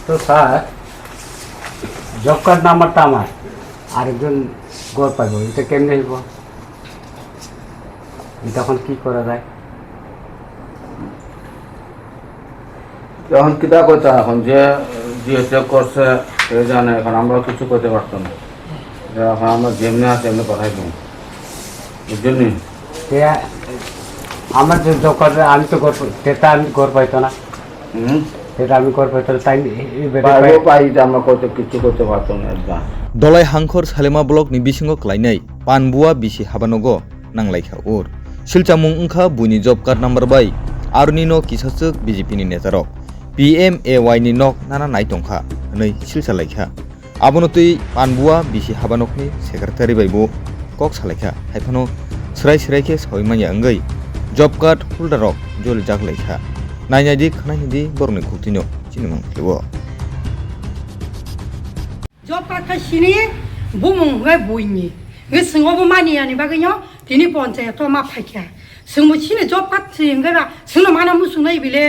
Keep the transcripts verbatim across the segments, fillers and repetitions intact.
তো sir, job card number তো আমার, আরেকজন ঘর পাইব, এটা কেমনে হইব? এটা এখন কি করা যায়? এখন কিতা কইতা, এখন যে জিও চেক করছে, সে জানে, এখন আমরা কিছু করতে পারতাম না। এখন আমরা যেমনি আছে এমনি পাঠাই দেবো, বুঝলেন নি? তে আমার যে দোকানে আমি তো ঘর, সেটা আমি ঘর পাইতো না। হুম। সেটা আমি ঘর পাইতো না, তাই এই বেটা পাইবো পাই। পাই, এটা আমরা করতে, কিচ্ছু করতে পারতাম না, advance। Dolai Hangkhor Salema block ni bisingo klainai Panbua bisi habanogo nanglaikha ur. Silchamung wngkha buini job card number bai, aroni no kisachwk B J P ni netarok P M A Y ni nok nana nai tongkha, hwnwi silsa laikha. Abono twi Panbua bisi habanokni secretary bai bo kok salaikha, haiphano swrai swrai khe sawi manya wngwi job card holder rok jolijak laikha. Nainai di, khwnainai di borokni khuktwino chini mung philio. Job card khe sini bumung hwnkhe buini. Hwnkhe chwng obo mani yani bagwino tini ponchayato ma phaikha. Chwngbo sini job card si hwnkhe ba chwngno mana muchungnai bile.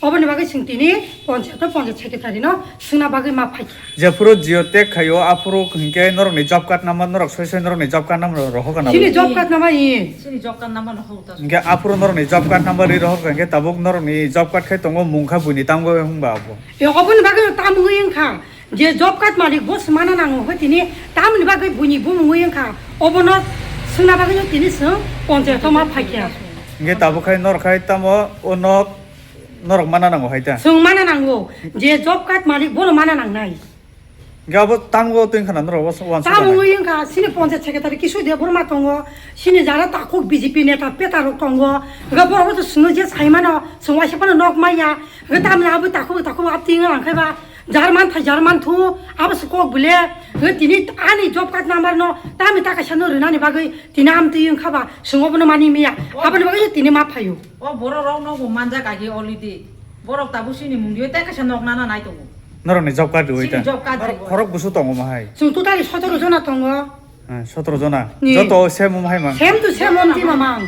Oboni bagwi chwng tini ponchayato ponchayat secretary no swngna bagwi ma phaikha. Jephuru jio tek khaio, aphuru hwnkhe norokni job card number, norok soi soi norokni job card number rohorkha na bo? Sini job card number i. Sini job card number rohorkha. Hwnkhe aphuru norokni job card number ri rohorkha, hwnkhe tabuk norokni job card khai tongo mungkha buini tamgo hwnba abo. E, oboni bagwi tamgwi wngkha. Je job card malik bo se mana nango, hwnkhe tini tamni bagwi buini bumung wi wngkha, obono swngna bagwino tini chwng ponchayato ma phaikha. Hwnkhe tabuk khai norok khai tamo o nok norok mana nango hai ta? Chwng mana nango, je job card malik bono mana nangnai. Hwnkhe abo tamgo twi wngkha na norok uansuk? Tamgwi wngkha, sini ponchayat secretary Kishore Debbarma tongo, sini jara takhuk B J P neta peta rok tongo, hwnkhe borok to chwngno je sai mano, chwng waisa phano nok maya, hwnkhe tamni abo takhuk takhuk abo twi wngkha nang khe ba. Jar man thai, jar man thu, abo se kok bile, hwnkhe tini ani job card number no, tami ta kaisa no rwnani bagwi, tini amtwi wngkha ba, chwng obono mani miya, aboni bagwi tini ma phaio. O borok rok no bo manjak agi already. Borok tabuk sini mung diyo, tei kaisa nok nana nai tongo. Norok ni job card riwi ta? Sini job card riwi. Norok khorok busu tongo ma hai? Chwng totally sotoro jona tongo. Eh, sotoro jona. Ni. Joto same wng hai mang. Same to same wng di mamang.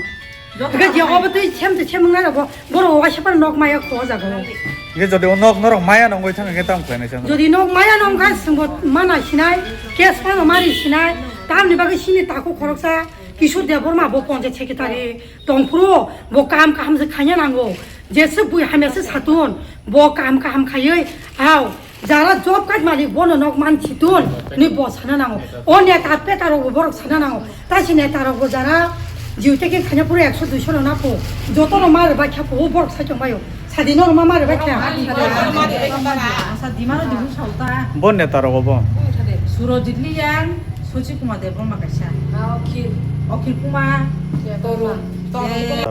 Joto. Hwnkhe je obo tei same to same wng nai rok bo, borok waisa phano nok maya kho o jaga o. Hwnkhe jodi o nok norok maya nongwi thang hwnkhe tamo khlainai chang? Jodi nok maya nong kha chwngbo mana sinai, case phano mari sinai, tamni bagwi sini takhuk khoroksa Kishore Debbarma bo ponchayat secretary tongphuru bo kaham kaham se khaina nango. Jesa bui hamya se satun, bo kaham kaham khaiwi, hao, jara job card malik bono nok man chitun, ni bo sana nango. O neta peta rok bo borok sana nango. Ta si neta rok bo jara jiu teke khanya pura ekso duiso rok na po. Joto rok ma rwbai kha po, o borok sai tong baio. Sadi no rwma ma rwbai kha. Asa dima no dibu sauta. Bo neta rok bo. Surojit Liang, Suchi Kumar Debbarma kaisa. Akhil. Akhil Kumar. Torun. Torun.